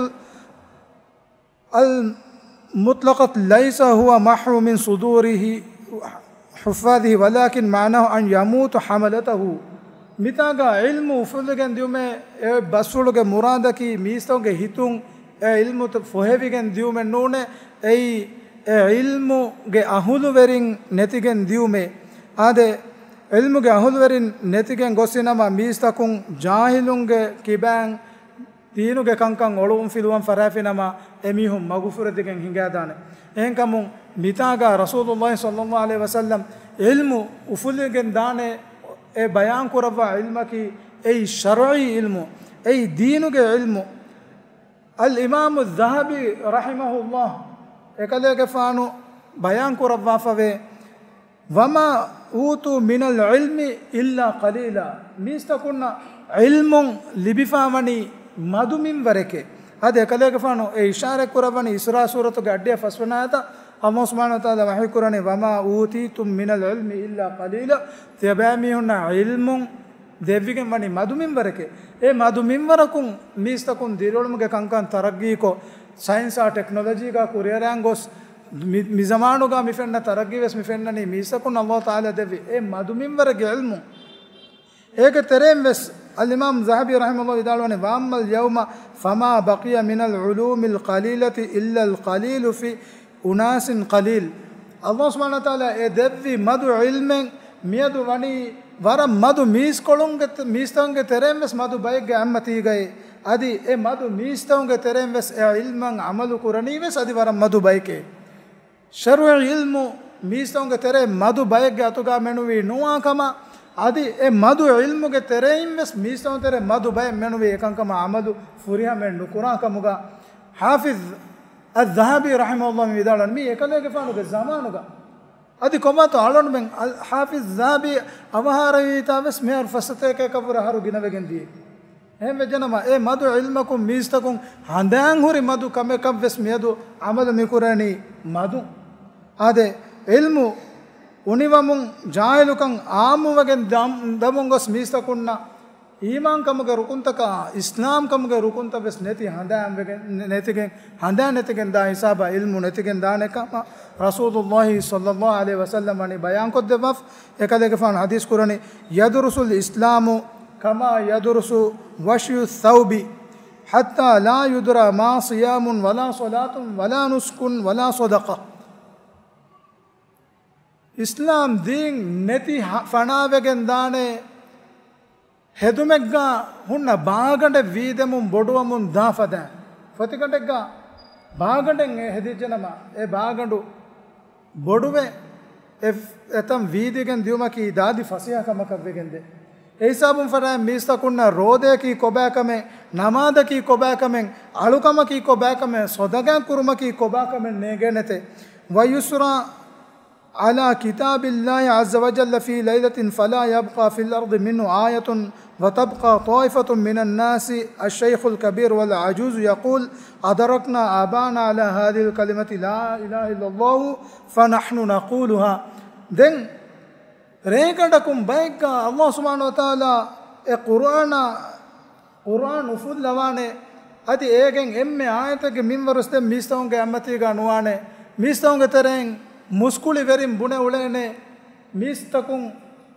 المطلقة ليس هو محو من صدور حفاظه، ولكن معناه أن يموت حملته. މިތާގަ ޢިލްމު އުފުއްލިގެން ދިޔުމޭ އެ ބަސްފުޅުގެ މުރާދަކީ މީސްތަކުންގެ ހިތުން އެ ޢިލްމު ފޮހެވިގެން ދިޔުމެއް ނޫނޭ، އެއީ އެ ޢިލްމުގެ އަހުލުވެރިން ނެތިގެން ދިޔުމޭ. އާދެ، ޢިލްމުގެ އަހުލުވެރިން ނެތިގެން ގޮއްސިނަމަ، މީސްތަކުން ޖާހިލުންގެ ކިބައިން ދީނުގެ ކަންކަން އޮޅުވުންފިލުވަން ފަށާފިނަމަ، އެމީހުން މަގުފުރެދިގެން ހިނގާދާނެ. އެހެންކަމުން، މިތާގަ ރަސޫލުﷲ ޞައްލަﷲ ޢަލައިހި ވަސައްލަމް ޢިލްމު އުފުލިގެން ދާނެ އެ ބަޔާން ކުރައްވާ ޢިލްމަކީ، އެއީ ޝަރުޢީ ޢިލްމު، އެއީ ދީނުގެ ޢިލްމު. އަލްއިމާމު ޛަހަބީ ރަޙިމަހުﷲ އެކަލޭގެފާނު ބަޔާން ކުރައްވާފަވޭ، وما أوتوا من العلم إلا قليلا. މީސްތަކުންނަށް ޢިލްމުން ލިބިފާވަނީ މަދު މިންވަރެކޭ. އަދި އެކަލޭގެފާނު އެ އިޝާރަތް ކުރައްވަނީ އިސްރާ ސޫރަތުގެ އައްޑިހަ ފަސްވަނަ އާޔަތަށް. ﷲ ސުބްޙާނަހޫ ވަތަޢާލާ ވަޙީ ކުރަނީ، وما أوتيتم من العلم إلا قليلا. ތިޔަބައިމީހުންނަށް ޢިލްމުން ދެއްވިގެން ވަނީ މަދު މިންވަރެކޭ. އެ މަދު މިންވަރަކުން މީސްތަކުން ދިރިއުޅުމުގެ ކަންކަން ތަރައްގީކޮށް، ސައިންސާ ޓެކްނޮލޮޖީގަ ކުރިއަރާން ގޮސް، މި، މި ޒަމާނުގަ މި ފެންނަ ތަރައްގީ ވެސް މި ފެންނަނީ މީސްތަކުން ﷲ ތަޢާލާ ދެއްވި އެ މަދު މިންވަރެއްގެ ޢިލްމު. އޭގެ ތެރެއިން ވެސް އަލްއިމާމް ޛަހަބީ ރަޙިމަހުﷲ ވިދާޅުވަނީ، وأما اليوم فما بقي من العلوم القليلة إلا القليل في أناس قليل. ﷲ ސުބްޙާނަހޫ ވަތަޢާލާ އެ ދެއްވި މަދު ޢިލްމެއް މިއަދު ވަނީ ވަރަށް މަދު މީސްކޮޅުންގެ، މީސްތަކުންގެ ތެރެއިން ވެސް މަދު ބައެއްގެ އަތްމަތީގައި. އަދި އެ މަދު މީސްތަކުންގެ ތެރެއިން ވެސް އެ ޢިލްމަށް ޢަމަލު ކުރަނީ ވެސް އަދި ވަރަށް މަދު ބައެކޭ. ޝަރުޢީ ޢިލްމު މީސްތަކުންގެ ތެރޭ މަދު ބައެއްގެ އަތުގަ މެނުވީ ނުވާ ކަމަށް، އަދި އެ މަދު ޢިލްމުގެ ތެރެއިން ވެސް މީސްތަކުން ތެރޭ މަދު ބައެއް މެނުވީ އެކަންކަމަށް ޢަމަލު ފުރިހަމައެއް ނުކުރާ ކަމުގަ. ޙާފިޡް އައްޛަހަބީ ރަޙިމަހުﷲ މި ވިދާޅުވަނީ، މީ އެކަލޭގެފާނުގެ ޒަމާނުގަ. އަދި ކޮބާތޯ އަޅުގަނޑުމެން އަލް ޙާފިޡް ޛަހަބީ އަވަހާރަވީތާ ވެސް މިހާރު ފައްސަތޭކައަކަށްވުރެ އަހަރު ގިނަވެގެން ދިޔައީ. އެހެން ވެއްޖެނަމަ، އެ މަދު ޢިލްމަކުން މީސްތަކުން ހަނދާން ހުރި މަދު ކަމެއްކަށް ވެސް މިއަދު ޢަމަލު މިކުރަނީ މަދު. އާދެ، ޢިލްމު އުނިވަމުން ޖާހިލުކަން ޢާއްމުވެގެން ދަމް-، ދަމުން ގޮސް މީސްތަކުންނަށް އީމާން ކަމުގެ ރުކުންތަކާ، އިސްލާމް ކަމުގެ ރުކުންތައް ވެސް ނެތި ހަނދާން ވެގެން، ނެތިގެން، ހަނދާން ނެތިގެން ދާ ހިސާބަށް ޢިލްމު ނެތިގެން ދާނެ ކަމަށް ރަސޫލުﷲ ޞައްލަﷲ ޢަލައިހި ވަސައްލަމް ވަނީ ބަޔާންކޮށްދެއްވާފަ. އެކަލޭގެފާނު ޙަދީޘް ކުރަނީ، يدرس الإسلام كما يدرس وشي الثوب حتى لا يدرى ما صيام ولا صلاة ولا نسك ولا صدقة. އިސްލާމް ދީން ނެތި ހަ-، ފަނާވެގެން ދާނެ ހެދުމެއްގަ ހުންނަ ބާގަނޑެއް ވީދެމުން ބޮޑުވަމުން ދާ ފަދައިން. ފޮތިގަނޑެއްގަ ބާގަނޑެއް އެ ހެދިއްޖެނަމަ، އެ ބާގަނޑު ބޮޑުވެ، އެ، އެތަން ވީދިގެން ދިޔުމަކީ ދާދި ފަސޭހަ ކަމަކަށް ވެގެންދޭ. އެ ހިސާބުން ފަރާތް މީސްތަކުންނަށް ރޯދަޔަކީ ކޮބާކަމެއް، ނަމާދަކީ ކޮބާކަމެއް، އަޅުކަމަކީ ކޮބާކަމެއް، ޞަދަޤާތް ކުރުމަކީ ކޮބާކަމެއް ނޭނގޭނެތެ. ويسرى على كتاب الله عز وجل في ليلة فلا يبقى في الأرض منه آية وتبقى طائفة من الناس الشيخ الكبير والعجوز يقول أدركنا آباءنا على هذه الكلمة لا إله إلا الله فنحن نقولها. ދެން ރޭގަނޑަކުން ބައެއްގަ ﷲ ސުބްޙާނަހޫ ވަތަޢާލާ އެ ޤުރްއާނާ، ޤުރްއާން އުފުއްލަވާނެ. އަދި އޭގެން އެންމެ އާޔަތެއްގެ މިންވަރު ދެން މީސްތަކުންގެ އަތްމަތީގަ ނުވާނެ. މީސްތަކުންގެ ތެރެއިން މުސްކުޅި ވެރިން ބުނެ އުޅޭނެ. މީސްތަކުން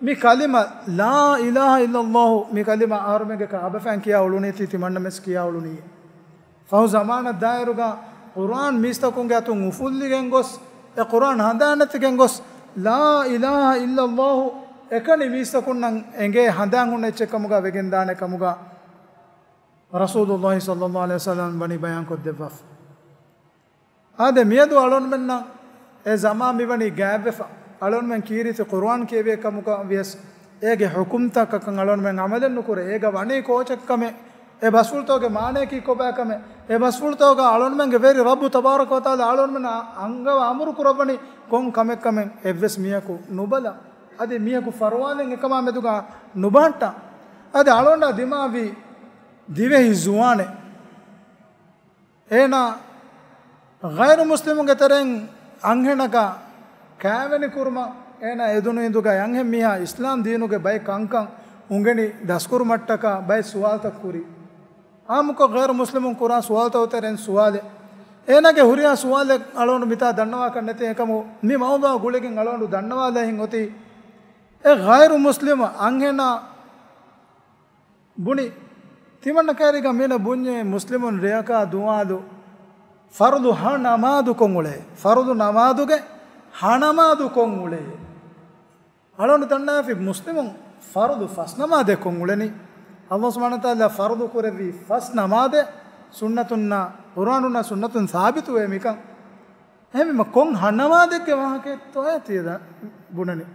މި ކަލިމަ، لا إله إلا الله، މި ކަލިމަ އަހަރުމެންގެ ކާބަފައިން ކިޔާ އުޅުނީތީ ތިމަންނަމެސް ކިޔާ އުޅުނީ. ފަހު ޒަމާނަށް ދާއިރުގަ ޤުރްއާން މީސްތަކުންގެ އަތުން އުފުއްލިގެން ގޮސް، އެ ޤުރްއާން ހަނދާން ނެތިގެން ގޮސް، لا إله إلا الله އެކަނި މީސްތަކުންނަށް އެނގޭ ހަނދާން ހުންނަ އެއްޗެއް ކަމުގަ ވެގެން ދާނެ ކަމުގަ ރަސޫލުﷲ ޞައްލަﷲ ޢަލައިހި ވަސައްލަމް ވަނީ ބަޔާން ކޮށްދެއްވާފަ. އާދެ، މިއަދު އަޅުންމެންނަށް އެ ޒަމާން މިވަނީ ގާތްވެފަ. އަޅުންމެން ކީރިތި ޤުރްއާން ކިޔެވޭ ކަމުގަ ވިޔަސް އޭގެ ޙުކުމްތަކަކަށް އަޅުންމެން ޢަމަލެއް ނުކުރޭ. އޭގަ ވަނީ ކޯޗެއްކަމެއް، އެ ބަސްފުޅުތަކުގެ މާނަޔަކީ ކޮބާކަމެއް، އެ ބަސްފުޅުތަކުގަ އަޅުންމެންގެ ވެރި ރައްބު ތަބާރަކަ ވަތަޢާލާ އަޅުންމެންނަށް އަންގަވާ އަމުރު ކުރައްވަނީ ކޮން ކަމެއްކަމެއް އެއްވެސް މީހަކު ނުބަލާ. އަދި މީހަކު ފަރުވާލެއް އެކަމާ މެދުގަ ނުބަހައްޓާ. އަދި އަޅުގަނޑާ ދިމާވި ދިވެހި ޒުވާނެއް. އޭނާ ޣައިރު މުސްލިމުންގެ ތެރެއިން އަންހެނަކަށް ކާވެނި ކުރުމަށް އޭނާ އެދުނު އިނދުގަ އަންހެން މީހާ އިސްލާމް ދީނުގެ ބައެއް ކަންކަން އުނގެނި ދަސްކުރުމަށްޓަކާ ބައެއް ސުވާލުތައް ކުރި. އާއްމުކޮށް ޣައިރު މުސްލިމުން ކުރާ ސުވާލުތަކުގެ ތެރެއިން ސުވާލެއް. އޭނާގެ ހުރިހާ ސުވާލެއް އަޅުގަނޑު މިތާ ދަންނަވާކަށް ނެތޭ އެކަމު މި މައުޟޫޢާ ގުޅިގެން އަޅުގަނޑު ދަންނަވާލައި އޮތީ. އެ ޣައިރު މުސްލިމް އަންހެނާ ބުނި، ތިމަންނަ ކައިރީގަ މީނަ ބުންޏޭ މުސްލިމުން ރެޔަކާ ދުވާލު ފަރުޟު ހަ ނަމާދު ކޮށް އުޅޭ. ފަރުޟު ނަމާދުގެ ހަ ނަމާދު ކޮށް އުޅޭ. އަޅުގަނޑު ދަންނާފި މުސްލިމުން ފަރުޟު ފަސް ނަމާދެއް ކޮށް އުޅެނީ. ﷲ ސުބްޙާނަހޫ ވަތަޢާލާ ފަރުޟު ކުރެއްވީ ފަސް ނަމާދެއް ސުންނަތުންނާ، ޤުރްއާނުންނާ ސުންނަތުން ސާބިތުވޭ މިކަން. އެހެންވީމަ ކޮން ހަ ނަމާދެއްގެ ވާހަކައެއްތޯއޭ ތިޔަ ދަ-، ބުނަނީ؟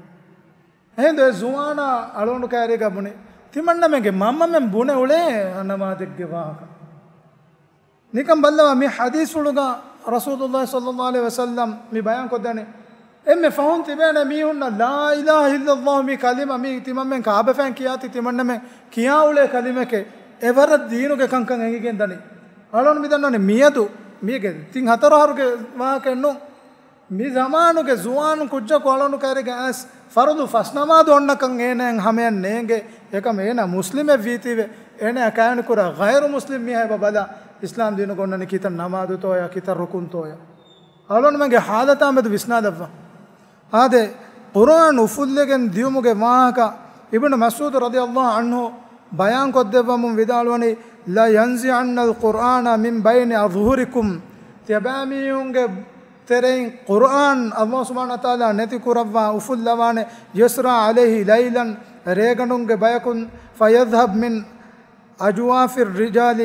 އެހިނދު އެ ޒުވާނާ އަޅުގަނޑު ކައިރީގަ ބުނި، ތިމަންނަމެންގެ މަންމަމެން ބުނެ އުޅޭ ނަމާދެއްގެ ވާހަކަ. ނިކަން ބައްލަވާ މި ޙަދީޘްފުޅުގަ ރަސޫލުﷲ ޞައްލަﷲ ޢަލައިހި ވަސައްލަމް މި ބަޔާން ކޮށްދަނީ. އެންމެ ފަހުން ތިބޭނެ މީހުންނަށް لا إله إلا الله މި ކަލިމަ މީ ތިމަންމެން ކާބަފައިން ކިޔާތި ތިމަންނަމެން ކިޔާ އުޅޭ ކަލިމަކެއް އެވަރަށް ދީނުގެ ކަންކަން އެނގިގެން ދަނީ. އަޅުގަނޑު މި ދަންނަވަނީ މިއަދު މީގެ ތިން ހަތަރު އަހަރުގެ ވާހަކައެއް ނޫން. މި ޒަމާނުގެ ޒުވާނު ކުއްޖަކު އަޅުގަނޑު ކައިރީގަ އައިސް ފަރުޟު ފަސް ނަމާދު އޮންނަކަން އޭނައަށް ހަމަޔަށް ނޭނގޭ. އެކަމަ އޭނަ މުސްލިމެއް ވީތީވެ، އޭނައަށް ކާވެނި ކުރާ ޣައިރު މުސްލިމް މީހާ އެބަ ބަލާ، އިސްލާމް ދީނުގަ އޮންނަނީ ކިތައް ނަމާދުތޯޔާ، ކިތައް ރުކުންތޯޔާ. އަޅުގަނޑުމެންގެ ޙާލަތާ މެދު ވިސްނާލައްވާ. އާދެ، ޤުރްއާން އުފުއްލެގެން ދިޔުމުގެ ވާހަކަ އިބްނު މަސްޢޫދު ރަޟިޔަﷲ ޢަންހު ބަޔާން ކޮށްދެއްވަމުން ވިދާޅުވަނީ، لينزعن القرآن من بين أظهركم. ތިޔަބައިމީހުންގެ ތެރެއިން ޤުރްއާން ﷲ ސުބްޙާނަހޫ ވަތަޢާލާ ނެތި ކުރައްވާ އުފުއްލަވާނެ، يسرى عليه ليلا، ރޭގަނޑުންގެ ބަޔަކުން، فيذهب من أجواف الرجال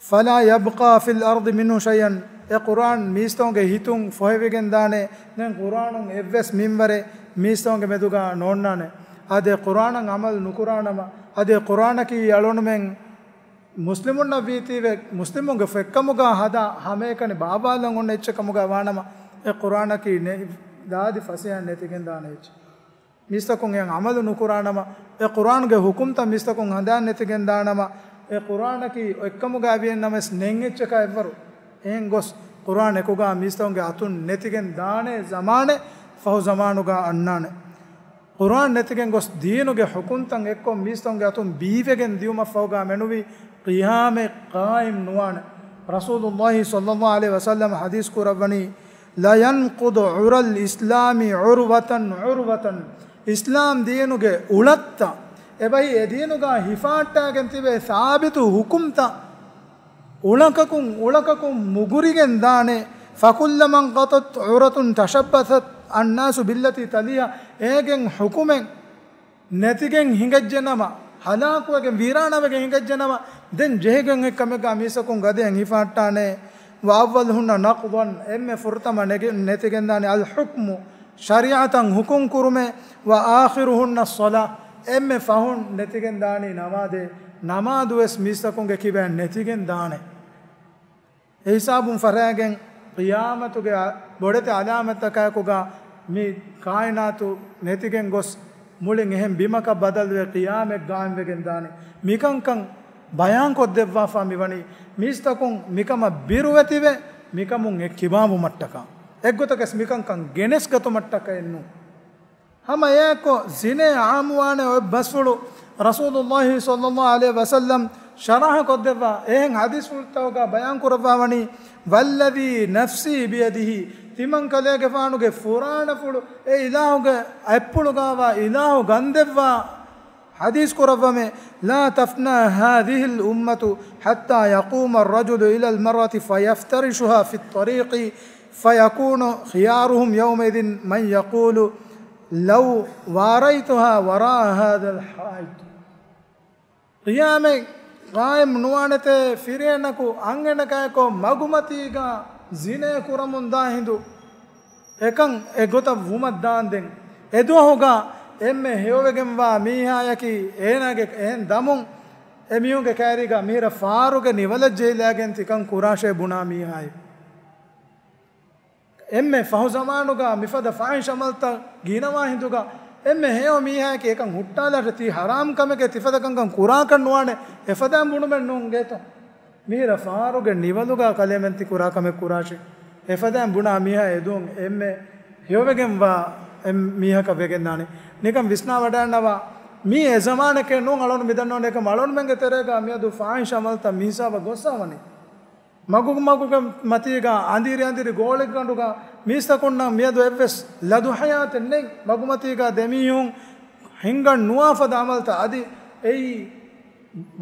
فلا يبقى في الأرض منه شيئا. އެ ޤުރްއާން މީސްތަކުންގެ ހިތުން ފޮހެވިގެން ދާނެ. ދެން ޤުރްއާނުން އެއްވެސް މިންވަރެއް މީސްތަކުންގެ މެދުގަ ނޯންނާނެ. އަދި އެ ޤުރްއާނަށް ޢަމަލު ނުކުރާނަމަ، އަދި އެ ޤުރްއާނަކީ އަޅުގަނޑުމެން މުސްލިމުންނަށް ވީތީވެ، މުސްލިމުންގެ ފޮތްކަމުގަ ހަދާ ހަމައެކަނި ބާވާލަން އޮންނަ އެއްޗެއް ކަމުގަ ވާނަމަ، އެ ޤުރްއާނަކީ ނެ-، ދާދި ފަސޭހައެއް ނެތިގެން ދާނެ އެއްޗެއް. މީސްތަކުން އެއަށް ޢަމަލު ނުކުރާނަމަ، އެ ޤުރްއާނުގެ ޙުކުމްތައް މީސްތަކުން ހަނދާން ނެތިގެން ދާނަމަ، އެ ޤުރްއާނަކީ އޮތްކަމުގައި ވިޔަން ނަމަވެސް ނެތް އެއްޗަކާ އެއްވަރު. އެހެން ގޮސް ޤުރްއާން އެކުގަ މީސްތަކުންގެ އަތުން ނެތިގެން ދާނެ ޒަމާނެއް ފަހު ޒަމާނުގަ އަންނާނެ. ޤުރުއާން ނެތިގެން ގޮސް ދީނުގެ ޙުކުމްތައް އެއްކޮށް މީސްތަކުންގެ އަތުން ބީވެގެން ދިޔުމަށްފަހުގާ މެނުވީ ޤިޔާމަތް ޤާއިމް ނުވާނެ. ރަސޫލުﷲ ޞައްލަﷲ ޢަލައިހި ވަސައްލަމަ ޙަދީޘް ކުރައްވަނީ، "لا ينقض عرى الإسلام عروة عروة." އިސްލާމް ދީނުގެ އުޅަށްތައް އެބަހީ އެ ދީނުގާ ހިފާއްޓާގެން ތިބޭ ސާބިތު ޙުކުމްތައް އުޅަކަކުން އުޅަކަކުން މުގުރިގެން ދާނެ. "فكلما انقضت عرة تشبث الناس بالتي تليها." އޭގެން ޙުކުމެއް ނެތިގެން ހިނގައްޖެނަމަ، ހަލާކުވެގެން ވީރާނާވެގެން ހިނގައްޖެނަމަ، ދެން ޖެހިގެން އެއްކަމެއްގާ މީސްތަކުން ގަދައަށް ހިފާއްޓާނެ. "وأولهن نقضا." އެންމެ ފުރަތަމަ ނެގެ-، ނެތިގެންދާނެ الحكم، ޝަރީޢަތަށް ޙުކުމް ކުރުމެ. "وآخرهن الصلاة." އެންމެ ފަހުން ނެތިގެންދާނީ ނަމާދެއް. ނަމާދުވެސް މީސްތަކުންގެ ކިބައިން ނެތިގެން ދާނެ. އެ ހިސާބުން ފަށާގެން ޤިޔާމަތުގެ އަ-، ބޮޑެތި ޢަލާމަތްތަކާއެކުގާ މި ކާއިނާތު ނެތިގެން ގޮސް މުޅިން އެހެން ބިމަކަށް ބަދަލުވެ ޤިޔާމަތް ޤާއިމްވެގެން ދާނެ. މިކަންކަން ބަޔާންކޮށްދެއްވާފާ މިވަނީ މީސްތަކުން މިކަމަށް ބިރުވެތިވެ މިކަމުން އެ ކިބާވުމަށްޓަކާ. އެއްގޮތަކަސް މިކަންކަން ގެނެސްގަތުމަށްޓަކައެއްނޫން. ހަމަ އެއާއެކު ޒިނޭ ޢާއްމުވާނެ އޮތް ބަސްފުޅު ރަސޫލުﷲ ޞައްލަﷲ ޢަލައިހި ވަސައްލަމް ޝަރަޙަ ކޮށްދެއްވާ އެހެން ޙަދީޘްފުޅުތަކުގާ ބަޔާން ކުރައްވާވަނީ، "والذي نفسي بيده." ތިމަން ކަލޭގެފާނުގެ ފުރާނަފުޅު އެ އިލާހުގެ އަތްޕުޅުގާވާ އިލާހު ގަންދެއްވާ ޙަދީޘް ކުރައްވަމޭ، "لا تفنى هذه الأمة حتى يقوم الرجل إلى المرأة فيفترشها في الطريق فيكون خيارهم يومئذ من يقول لو واريتها وراء هذا الحائط." ޤިޔާމަތް ޤާއިމް ނުވާނެތޭ ފިރިހެނަކު އަންހެނަކާއެކު މަގުމަތީގާ ޒިނޭ ކުރަމުން ދާ ހިނދު. އެކަން އެގޮތަށް ވުމަށް ދާންދެން އެދުވަހުގާ އެންމެ ހެޔޮވެގެންވާ މީހާޔަކީ އޭނާގެ އެހެން ދަމުން އެ މީހުންގެ ކައިރީގާ މިހިރަ ފާރުގެ ނިވަލަށް ޖެހިލާގެން ތިކަން ކުރާށޭ ބުނާ މީހާއެއް. އެންމެ ފަހު ޒަމާނުގަ މިފަދަ ފާހިޝް އަމަލްތައް ގިނަވާ ހިނދުގަ، އެންމެ ހެޔޮ މީހާއަކީ އެކަން ހުއްޓާލާށޭ، ތީ ހަރާމް ކަމެކޭ، ތިފަދަ ކަންކަން ކުރާކަށް ނުވާނެ، އެފަދައިން ބުނުމެއް ނޫން ގޭތޯ. މިހިރަ ފާރުގެ ނިވަލުގަ ކަލޭމެން ތި ކުރާ ކަމެއް ކުރާށޭ. އެފަދައިން ބުނާ މީހާ އެދުވަހު އެންމެ ހެޔޮވެގެންވާ އެއް މީހަކަށް ވެގެންދާނެ. ނިކަން ވިސްނާވަޑައިންނަވާ، މީ އެ ޒަމާނެކޭ ނޫން، އަޅުން މިދަންނަވަނީ އެކަމަށް އަޅުންމެންގެ ތެރޭގަ މިއަދު ފާހިޝް އަމަލްތައް މިހިސާބަށް ގޮއްސަވަނީ. މަގު މަގުގެ މަތީގަ އަނދިރި އަނދިރި ގޯޅިގަނޑުގަ މީސްތަކުންނަށް މިއަދު އެއްވެސް ލަދު ހަޔާތެއް ނެތް. މަގުމަތީގަ ދެމީހުން ހިނގަން ނުވާ ފަދަ އަމަލްތައް އަދި އެއީ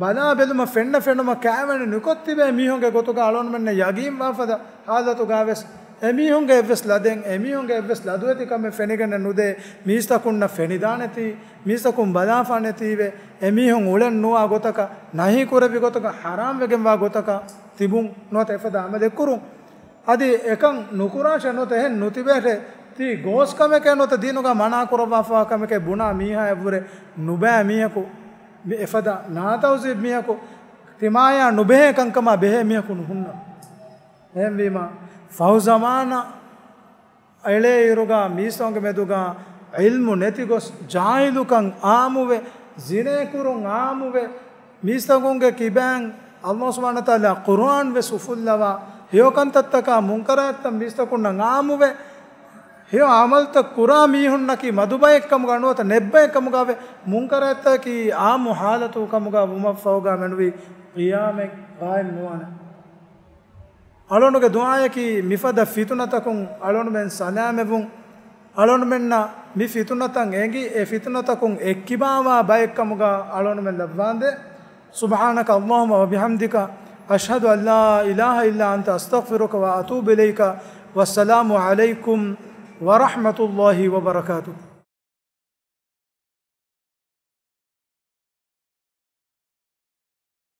ބަލާބެލުމަށް ފެންނަ ފެނުމަށް ކާވެނި ނުކޮށްތިބޭ މީހުންގެ ގޮތުގަ އަޅުންމެންނަށް ޔަގީންވާ ފަދަ ހާލަތުގަވެސް އެމީހުންގެ އެއްވެސް ލަދެއް، އެމީހުންގެ އެއްވެސް ލަދުވެތިކަމެއް ފެނިގެންނެއް ނުދޭ. މީސްތަކުންނަށް ފެނިދާނެތީ، މީސްތަކުން ބަލާފާނެތީވެ، އެމީހުން އުޅެން ނުވާ ގޮތަކަށް، ނަހީ ކުރެއްވި ގޮތަކަށް، ހަރާމްވެގެންވާ ގޮތަކަށް ތިބުން ނުވަތަ އެފަދަ އަމަލެއް ކުރުން. އަދި އެކަން ނުކުރާށޭ ނުވަތަ އެހެން ނުތިބޭށޭ، ތީ ގޯސް ކަމެކޭ ނުވަތަ ދީނުގަ މަނާ ކުރައްވާފަވާ ކަމެކޭ ބުނާ މީހާއަށްވުރެ ނުބައި މީހަކު، މި އެފަދަ ނާތަހުޒީބް މީހަކު ތިމާޔާ ނުބެހޭ ކަންކަމާ ބެހޭ މީހަކު ނުހުންނަ. އެހެންވީމަ، ފަހު ޒަމާނަށް އެޅޭއިރުގަ މީސްތަކުންގެ މެދުގަ ޢިލްމު ނެތިގޮސް، ޖާހިލުކަން ޢާއްމުވެ، ޒިނޭކުރުން ޢާއްމުވެ، މީސްތަކުންގެ ކިބައިން ﷲ ސުބްޙާނަހޫ ވަތަޢާލާ ޤުރުއާން ވެސް އުފުއްލަވާ، ހެޔޮކަންތައްތަކާ މުންކަރާތްތައް މީސްތަކުންނަށް ޢާއްމުވެ، ހެޔޮ ޢަމަލުތައް ކުރާ މީހުންނަކީ މަދުބައެއްކަމުގަ ނުވަތަ ނެއްބައެއްކަމުގަވެ، މުންކަރާތްތަކަކީ ޢާއްމު ޙާލަތު ކަމުގަ ވުމަށްފަހުގަ މެނުވީ ޤިޔާމަތް ޤާއިމް ނުވާނެ. އަޅުންގެ ދުޢާއަކީ މިފަދަ ފިތުނަތަކުން އަޅުންމެން ސަލާމަތްވުން. އަޅުންމެންނަށް މި ފިތުނަތައް އެނގި، އެ ފިތުނަތަކުން އެއްކިބާވާ ބައެއްކަމުގަ އަޅުންމެން ލައްވާނދޭ. سبحانك اللهم وبحمدك، أشهد أن لا إله إلا أنت، أستغفرك وأتوب إليك، والسلام عليكم ورحمة الله وبركاته.